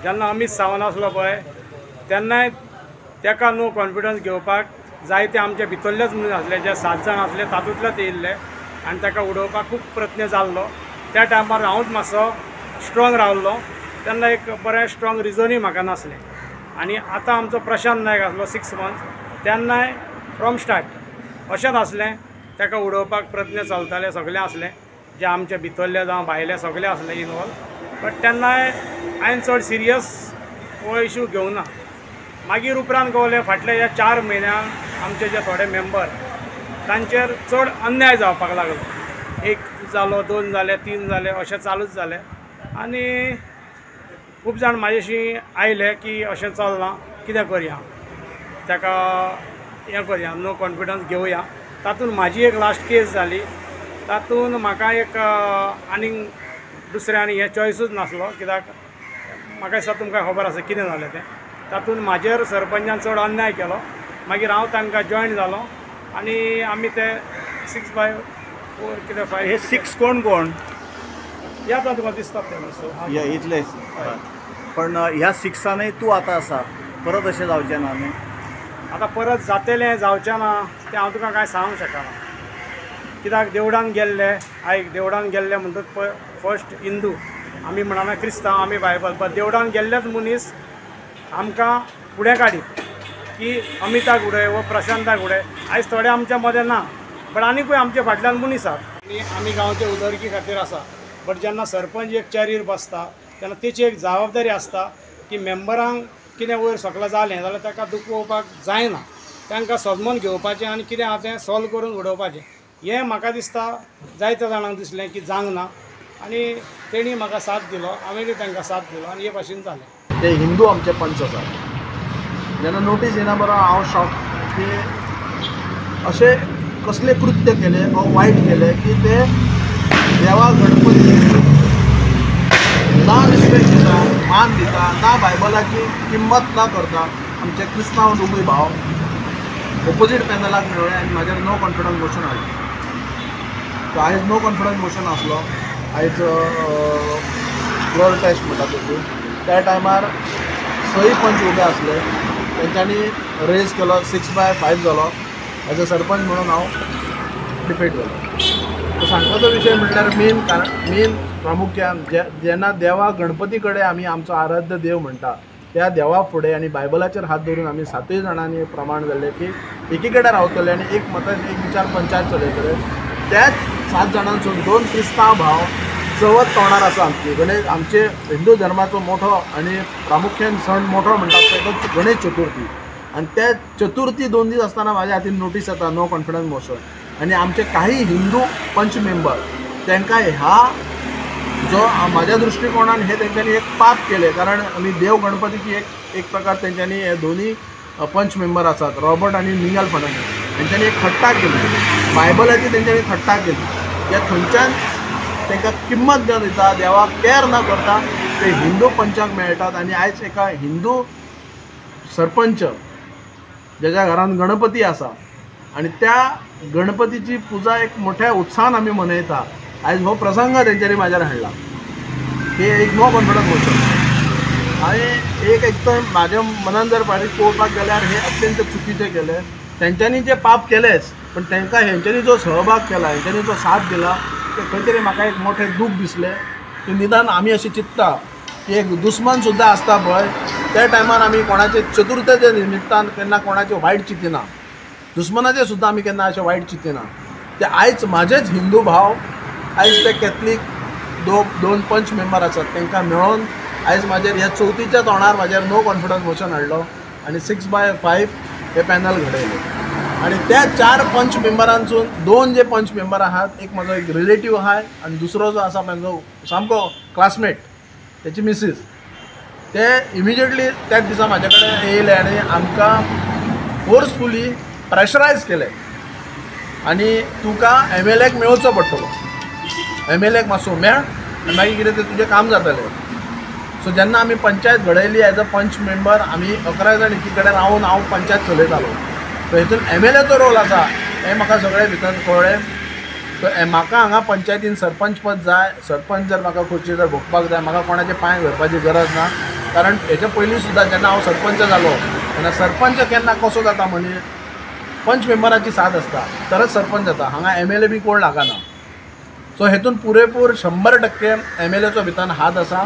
जेन्ना अमीत सावंत आसलो पळय तेन्नाय ताका नो कॉन्फिडन्स घेवपाक जायते आमचे भितरलेच मनीस आसले, जे 7 जाण आसले तातूंतलेच येयल्ले आनी ताका उडोवपाक खूब प्रयत्न जाल्लो. त्या टायमार हांवूच मातसो स्ट्रॉंग रावल्लो, तेन्ना एक बरें स्ट्रॉंग रिजनूय म्हाका नासलें. आनी आतां आमचो प्रशांत नायक आसलो 6 मंथ्स, तेन्नाय फ्रॉम स्टार्ट अशेंच आसलें, ताका उडोवपाक प्रयत्न चलताले, सगळें आसलें, जे आमचे भितरले जावं भायले सगळे आसले इनवॉल्व. बट तेन्नाय हांवें चड सिरियस हो इशू घेवना. मागीर उपरांत कळ्ळें फाटल्या ह्या 4 म्हयन्यान आमचे जे थोडे मेंबर तांचेर चड अन्याय जावपाक लागलो. 1 जालो, 2 जाले, 3 जाले, अशें चालूच जालें. आनी खूब जाण म्हाजेशी आयले की अशें चल्लां, कितें करया, ताका हें करया, नो कॉन्फिडन्स घेवया. तातूंत म्हाजी एक लास्ट केस जाली, तातूंत म्हाका एक आनीक दुसरें आनी हें चॉयसूच नासलो, कित्याक म्हाका दिसता तुमकां खबर आसा कितें जालें तें. तातूंत म्हाजेर सरपंचान चड अन्याय केलो. मागीर हांव तांकां जॉयन जालो आनी आमी ते 6/4 कितें 5 हे 6 कोण कोण येता तुका दिसता ते इतले. पण ह्या 6 तूं आतां आसा, परत अशें जावचें ना न्ही? आतां परत जातलें जावचें ना तें हांव तुका कांय सांगूंक शकना, कित्याक देवळान गेल्ले, आयक देवळान गेल्ले म्हणटकच फर्स्ट हिंदू आमी म्हणना क्रिस्तांव, आमी बायबल, बट देवळान गेल्लेच मनीस आमकां फुडें काडीत की अमिताक उडय वो प्रशांताक उडय. आयज थोडे आमच्या मदें ना, बट आनीकूय आमच्या फाटल्यान मनीस आसात आनी आमी गांवचे उदरगी खातीर आसा. बट जेन्ना सरपंच एक चेरीर बसता तेन्ना तेची एक जबाबदारी आसता की मेंबरांक कितें वयर सकला जालें जाल्यार ताका दुखोवपाक जायना, तांकां सजमोन घेवपाचें आनी कितें आहा तें सॉल्व करून उडोवपाचें. हें म्हाका दिसता जायत्या जाणांक दिसलें की जावंक ना आनी तेणी म्हाका साथ दिलो, हांवेंय तांकां साथ दिलो आनी हे भाशेन जालें. ते हिंदू आमचे पंच आसात, जेन्ना नोटीस येना बरो हांव शॉक की अशें कसलें कृत्य केलें वा वायट केलें की ते देवा गणपती ना रिस्पेक्ट दिता, मान दिता, ना बायबलाची किंमत ना करता. आमचे क्रिस्तांव दोगूय भाव ओपोजीट पॅनलाक मेळ्ळे आनी म्हाजेर नो कॉन्फिडन्स मोशन हाडलें. सो आयज नो कॉन्फिडन्स मोशन आसलो, आयज फ्लोर टेस्ट म्हणटा तितून. त्या टायमार 6 पंच उबे आसले, तेंच्यांनी रेज केलो, 6/5 जालो. एज अ सरपंच म्हणून हांव डिफीट जालो. सो सांगपाचो विशय म्हणल्यार मेन कारण, मेन प्रामुख्यान जेन्ना देवा गणपती कडेन आमी आमचो आराध्य देव म्हणटा त्या देवा फुडें आनी बायबलाचेर हात धरून आमी 7 जाणांनी प्रमाण जाल्लें की एकी कडेन रावतले आनी एक मतान एक विचार पंचायत चलयतले. त्याच 7 जाणांसून 2 क्रिस्तांव भाव चवथ तोंडार आसा आमची. गणेश आमचे हिंदू धर्माचो मोठो आनी प्रामुख्यान सण मोठो म्हणटात तो गणेश चतुर्थी. आनी त्या चतुर्थी 2 दीस आसतना म्हाज्या हातीन नोटीस येता नो कॉन्फिडन्स मोशन. आनी आमचे काही हिंदू पंच मेंबर तांकां ह्या जो म्हाज्या दृश्टिकोणान हे तेंच्यांनी एक पाप केलें, कारण आमी देव गणपतीची एक एक प्रकार तेंच्यांनी हे दोनी पंच मेंबर आसात रॉबर्ट आनी मिंगल फर्नांडीस तेंच्यांनी एक थट्टा केली, बायबलाची तेंच्यांनी थट्टा केली. त्या थंयच्यान तांकां किंमत न दिता, देवाक केर ना करता ते हिंदू पंचाक मेळटात. आनी आयज एका हिंदू सरपंच ज्याच्या घरान गणपती आसा आनी त्या गणपतीची पुजा एक मोठ्या उत्साहान आमी मनयता, आयज हो प्रसंग तेंच्यांनी म्हाजेर हाडला की एक नो कॉन्फिडन्स मोशन. आनी एक एकदम म्हाज्या मनान जर फाटीं पळोवपाक गेल्यार हें अत्यंत चुकीचें केलें. तेंच्यांनी जें पाप केलेंच, पण तांकां हेंच्यांनी जो सहभाग केला, हेंच्यांनी जो साथ दिला, ते खंय तरी म्हाका एक मोठें दूख दिसलें की निदान आमी अशें चिंत्ता की एक दुस्मान सुद्दां आसता पळय, त्या टायमार आमी कोणाचे चतुर्थेच्या निमित्तान केन्ना कोणाचें वायट चिंतिना, दुस्मनाचें सुद्दां आमी केन्ना अशें वायट चिंतिना. ते आयज म्हाजेच हिंदू भाव आयज ते कॅथलीक 2 पंच मेंबर आसात तांकां मेळोन आयज म्हाजेर ह्या चवथीच्या तोंडार म्हाजेर नो कॉन्फिडन्स मोशन हाडलो आनी 6/5 हे पॅनल घडयलें. आनी त्या 4 पंच मेंबरांसून 2 जे पंच मेंबर आहात, एक म्हाजो एक रिलेटीव आहा आनी दुसरो जो आसा म्हाजो सामको क्लासमेट, तेची मिसीस, ते इमिजिएटली त्याच दिसा म्हाजे कडेन येयले आनी आमकां फोर्सफुली प्रेशरायज केलें आनी तुका MLA मेळचो पडटलो, MLA मातसो मेळ आनी मागीर कितें तें तुजें काम जातलें. सो जेन्ना आमी पंचायत घडयली एज अ पंच मेंबर, आमी 11 जाण एकी कडेन रावन हांव पंचायत चलयतालो. सो हितून MLAचो रोल आसा हें म्हाका सगळें भितर कळ्ळें. सो म्हाका हांगा पंचायतीन सरपंच पद जाय. सरपंच जर म्हाका खुर्ची जर भोगपाक जाय, म्हाका कोणाचे पांय धरपाची गरज ना. कारण हेच्या पयलीं सुद्दां जेन्ना हांव सरपंच जालो तेन्ना सरपंच केन्ना कसो जाता म्हणजे पंच मेंबराची साथ आसता तरच सरपंच जाता. हांगा MLA बी कोण लागना. सो हेतून पुरेपूर 100% MLAचो भितर हात आसा.